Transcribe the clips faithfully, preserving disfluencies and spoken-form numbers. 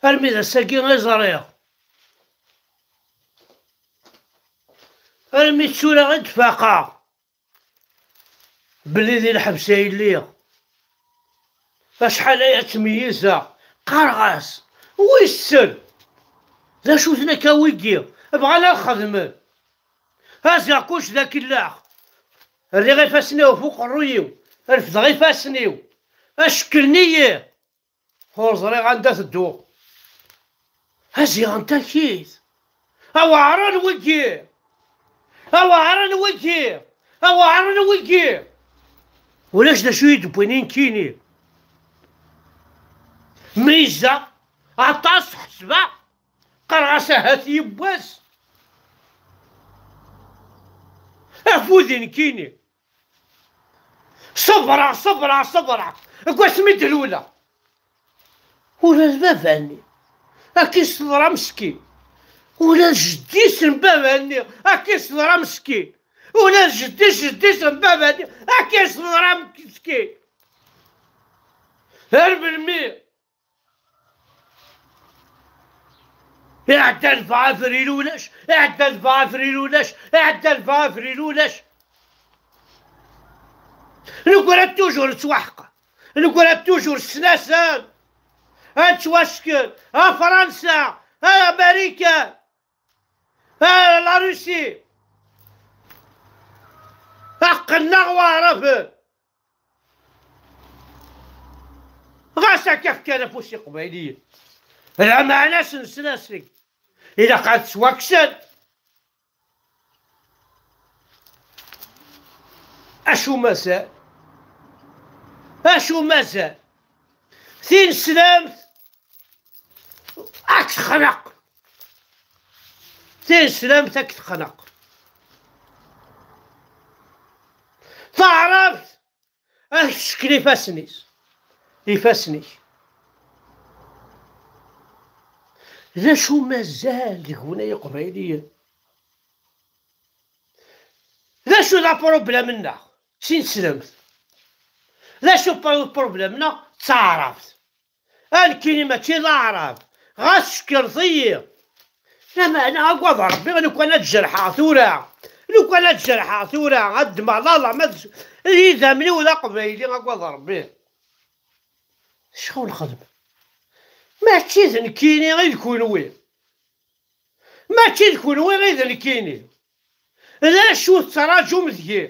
Armi d ass-agi i ẓriɣ. Armi d tura i d-faqeɣ belli di lḥebs ay lliɣ. Acḥal aya ttmeyyizeɣ, qqareɣ-as, wissen d acu-ten akka wigi, bɣan ad xedmen. Aziɣ kullec d akellax. Rriɣ ifassen-iw ɣef uqerruy-iw, refdeɣ ifassen-iw, aceklen-iyi. Ur ẓriɣ anda tedduɣ. Aziɣ n takit. Aweɛren wigi! Aweɛren wigi! Aweɛren wigi! Ulac d acu i d-wwin nekkini. Meyzeɣ aṭas, ḥesbeɣ, qqareɣ-as ahat yiwwas. Afud i nekkini. Ṣebreɣ, ṣebreɣ, ṣebreɣ, deg wasmi d-luleɣ. Ula d baba-nni akka i s-teḍra meskin. Ula d jeddi-s n baba-nni akka i s-teḍra meskin. Ula d jeddi-s, jeddi-s n baba-nni akka i s-teḍra meskin. Ar melmi? Iɛedda lebɛafer ulac, iɛedda lebɛafer ulac, iɛedda lebɛafer ulac. Negra toujours nettwaḥqer, negra toujours ssnasen ad nettwackel, a Fransa, a Marikan, a la Russie, aqennaɣ waɛraben. Ɣas akka fkan afus iqbayliyen. Lameɛna s-, nesla-sen. Ilaq ad ttwakksen. Acu mazal? Acu mazal? Tineslemt ad texneq. Tineslemt ad texneq. Taɛrabt ad teckel ifassen-is, ifassen-ik. D acu mazal deg-wen ay iqbayliyen? D acu d apṛublem-nneɣ? Tineslemt. D acu p-, apṛublem-nneɣ? D taɛrabt. A nekkini mačči d aɛrab, ɣas cekkret-iyi. Lameɛna agad Rebbi, lukan ad jerḥeɣ tura, lukan ad jerḥeɣ tura, ad ddmeɣ laḍam, ad, d idammen-iw d aqbayli, agad Rebbi. Acu nxedem? Mačči d nekkini i d kunwi. Mačči d kunwi i d nekkini. D acu tettraǧum deg-i?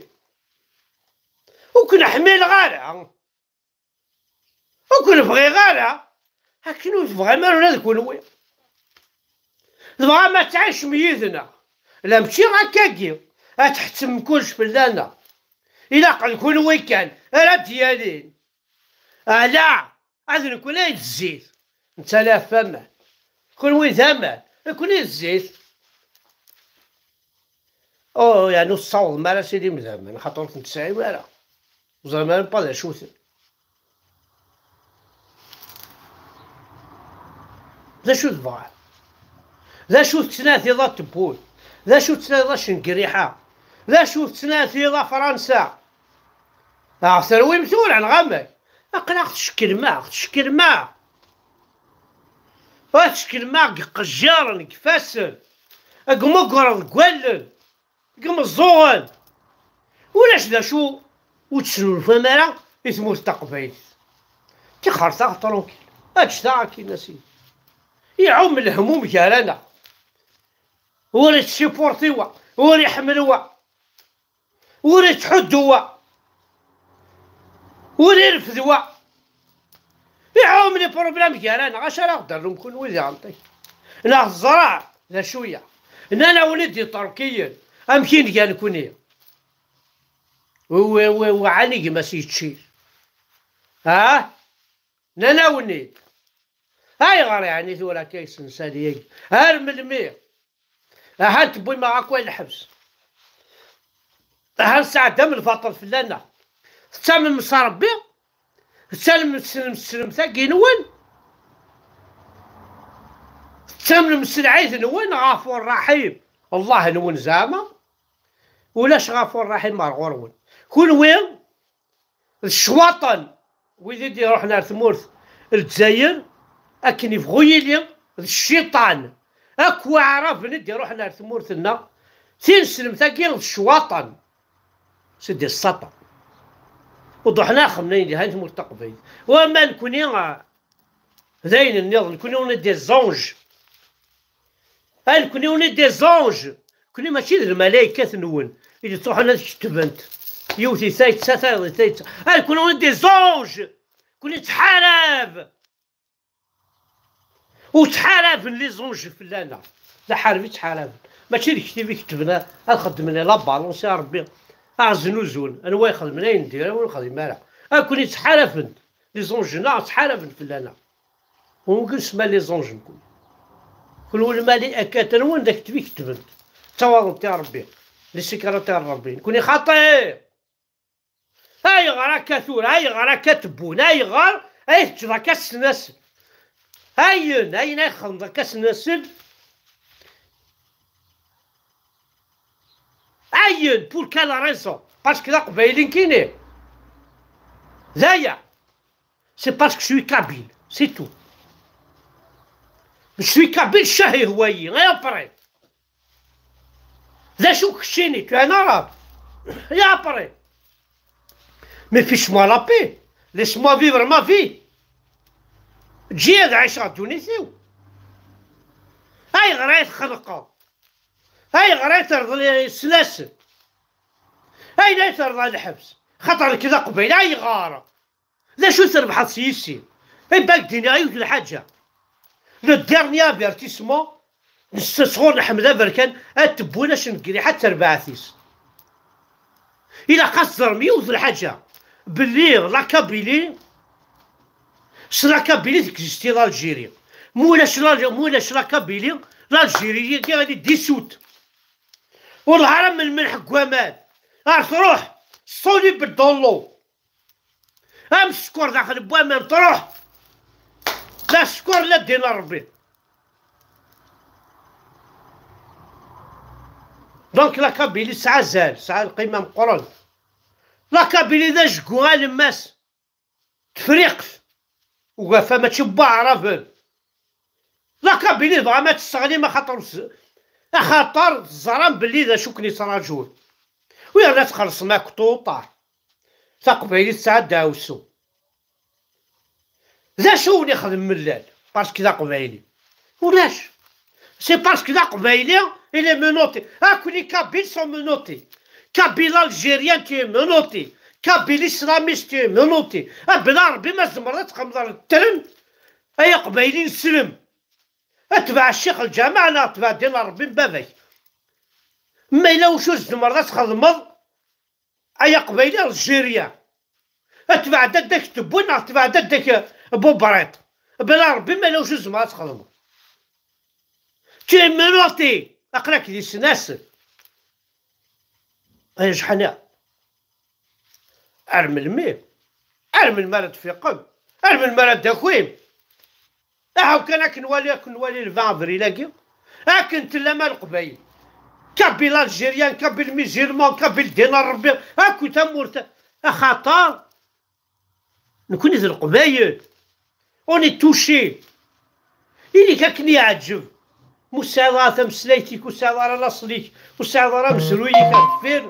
Ur ken-ḥmileɣ ara. Ur ken-bɣiɣ ara. Akken ur tebɣam ara ula d kunwi. Tebɣam ad tɛicem yid-neɣ. La mačči akkagi. Ad tḥettem kullec fell-aneɣ. Ilaq d kunwi kan ara d-yalin. Ala, ad nekkni ay d zzit. Netta la ɣef waman. Kunwi d aman. Nekkni d zzit. Oh, yeɛni ur tessawḍem ara s idimdamen, xaṭer ur ten-tesɛim ara. Ur ẓrim ara mpa d acu-ten. D acu tebɣam? D acu tettnadiḍ a tewwurt? D acu tettnadiḍ a Cengriḥa? D acu tettnadiḍ a Fransa? Aɣ terwim tura neɣ amek? Aql-aɣ tcekklem-aɣ, tcekklem-aɣ. Ur tcekklem-aɣ deg iqejjiren, deg ifassen, deg imugren, deg wallen, deg imeẓẓuɣen. Ulac d acu ur tesnulfam ara i tmurt taqbaylit. Tixret-aɣ tranquille. Aǧǧet-aɣ akkin a sidi. Iɛum lehmum gar-aneɣ. Ur ittsipurti wa, ur iḥemmel wa. Ur ittḥuddu wa, ur irfed wa. Iɛum les problèmes gar-aneɣ, acu ara ɣ-d-rrun kunwi di ɣelṭ-ik? Neɣ teẓra d acu-ya? Nnan-awen-id Iṭerkiyen amek i nga nekni? Wi, wi, wi, ɛni gma-s yeččir? Ah? Nnan-awen-id. Ayɣer yeɛni tura akka yessensali-agi? Ar melmi? Aha tewwim-aɣ akk ay lḥebs. Aha nesɛeddam lbaṭel fell-aneɣ. Tettamnem s Ṛebbi? Tettamnem s tneslemt-agi-nwen? Tettamnem s lɛid-nwen, Ɣafur Raḥim, Allah-nwen zeɛma? Ulac Ɣafur Raḥim ar ɣur-wen. Kunwi d ccwaṭen, wid i d-iruḥen ar tmurt n Lezzayer, akken ibɣu yili, d cciṭan. Akk waɛraben i d-iruḥen ar tmurt-nneɣ, tineslemt-agi d ccwaṭan. C'est des satans. Ur d-ruḥen ara xedmen ayen yelhan i tmurt taqbaylit. Wama nekni, ah, d ayen nniḍen, nekni on est des anges. Ah, nekni on est des anges. Nekni mačči d lmalaykat-nwen i d-ittruḥun ad ketbent. Yiwet i tayet, sa tayeḍ i tayet. Ah, nekni on est des anges. Nekni nettḥarab. Ur ttḥaraben les anges fell-aneɣ. D aḥareb i ttḥaraben. Mačči d ktebi ketben ad xedmen la balance, a Rebbi, aɣ-znuzun. Anwa ixedmen ayen n diri, ur nexdim ara. Akk nettḥaraben. Les anges-nneɣ ttḥaraben fell-aneɣ. Ur nesma les anges-nwen. Kenwi lmali akka-nwen d aktebi ketben. Ttawaḍen-t i Rebbi. Les secrétaires n Rebbi. Nekni xaṭi! Ayɣer akka tura? Ayɣer akka tebbun? Ayɣer ay teǧǧeḍ akka snasel? Ayen, ayen ay xedmeḍ akka snasel? Ayen, pour quelle raison? Parce que d aqbayli nekkini. D aya. C'est parce que je suis kabyle, c'est tout. Je suis kabyle, ccah ihwa-yi, et après? D acu keččini, tu es un arabe? Et après? Mais fiche-moi la paix, laisse-moi vivre ma vie. Eǧǧ-iyi ad ɛiceɣ ddunit-iw. Ayɣer ay txenqeḍ? Ayɣer ay terḍel snasel? Ayɣer ay terḍel lḥebs? Xaṭer nekk d aqbayli, ayɣer? D acu trebḥeḍ s yis-i? Iban k-d-iniɣ yiwet lḥaǧa. Le dernier avertissement, nessesɣur Ḥmed Aberkan, ad tewwin acenggriḥ ad terbaɛt-is. Ilaq ad teẓrem yiwet lḥaǧa, belli la Kabylie, s la Kabylie teksisti l'Algérie. Mulac la, mulac la Kabylie, l'Algérie-agi ad dissoute. Ur ḍhar am lmelḥ deg waman. Ar truḥ, soluble dans l'eau. Am sskeṛ daxel n waman, truḥ. La sskeṛ la ddin n Ṛebbi. Donc la Kabylie tesɛa azal, tesɛa lqima meqqren. La Kabylie d ajgu alemmas. Tefriqt. Ugafa mačči n waɛraben. La Kabylie tebɣam ad tesseɣlim axaṭer s-, axaṭer teẓram belli d acu ken-yettraǧun. Wiyaḍ ad txellṣem akk tuṭar. Taqbaylit tesɛa ddaɛwessu. D acu wen-ixdem mellal? Parce que d aqbayli. Ulac. C'est parce que d aqbayli, il est menotté. Akk les Kabyles sont menottés. Kabyle algérien, tu es menotté. Kabyle islamiste, tu es menotté. A bla Rebbi, ma tzemreḍ ad txedmeḍ ɣer ttren, ay aqbayli neslem. Atbeɛ ccix lǧameɛ neɣ atbeɛ ddin n Rebbi n baba-k. Ma yella wacu tzemreḍ ad txedmeḍ, ay aqbayli algérien. Atbeɛ dadda-k tewwi neɣ atbeɛ dadda-k bubriṭ. Bla Rebbi ma yella wacu tzemreḍ ad txedmeḍ. Tu es menotté, aql-ak di snasel. Ay ajeḥniḍ. Ar melmi? Ar melmi ara d-tfiqem? Ar melmi ara d-takim? Aḥew kan akken nwali, akken nwali le vingt avril-agi, akken tellam a Leqbayel. Kabyle algérien, kabyle musulman, kabyle ddin n Rebbi, akk tamurt, axaṭer nekni d Leqbayel. On est touché. Ili-k akken yeɛǧeb. Ma ur tesɛiḍ ara tameslayt-ik, ur tesɛiḍ ara laṣel-ik, ur tesɛiḍ ara amezruy-ik ar deffir,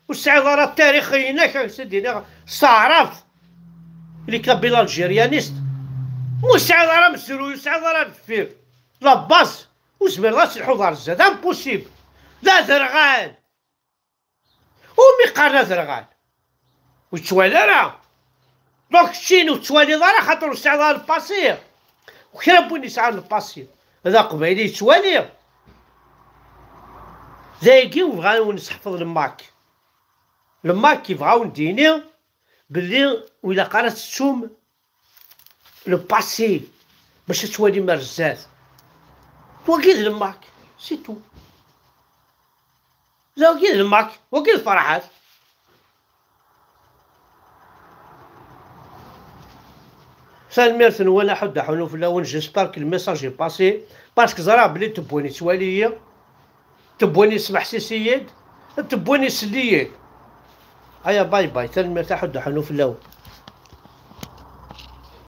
ur tesɛiḍ ara tarix-inek, ad s-d-iniɣ s taɛrabt, les Kabyles algérianistes. Ma ur tesɛiḍ ara amezruy, ur tesɛiḍ ara ar deffir, la base, ur tezmireḍ ad telḥuḍ ar zdat. Impossible. D aderɣal. Umi qqaren aderɣal? Ur yettwali ara. Donc keččini ur tettwaliḍ ara, xaṭer ur tesɛiḍ ara le passé. U kra n win yesɛan le passé d aqbayli yettwali. D ayagi yebɣa ad wen-seḥfeḍ le mak. Le mak yebɣa ad wen-d-yini belli ur ilaq ara tettum le passé bac ad twalim ar zdat. Wagi d le mak, c'est tout. D wagi d le mak, wagi d Ferḥat. Tanemmirt-nwen, aḥuddu aḥunu fell-awen, j'espère que le message est passé, parce que ẓriɣ belli tewwin yettwali-yi, tewwin yesmeḥsis-iyi-d, tewwin isell-iyi-d. Aya, bye bye, tanemmirt, aḥuddu aḥunu fell-awen.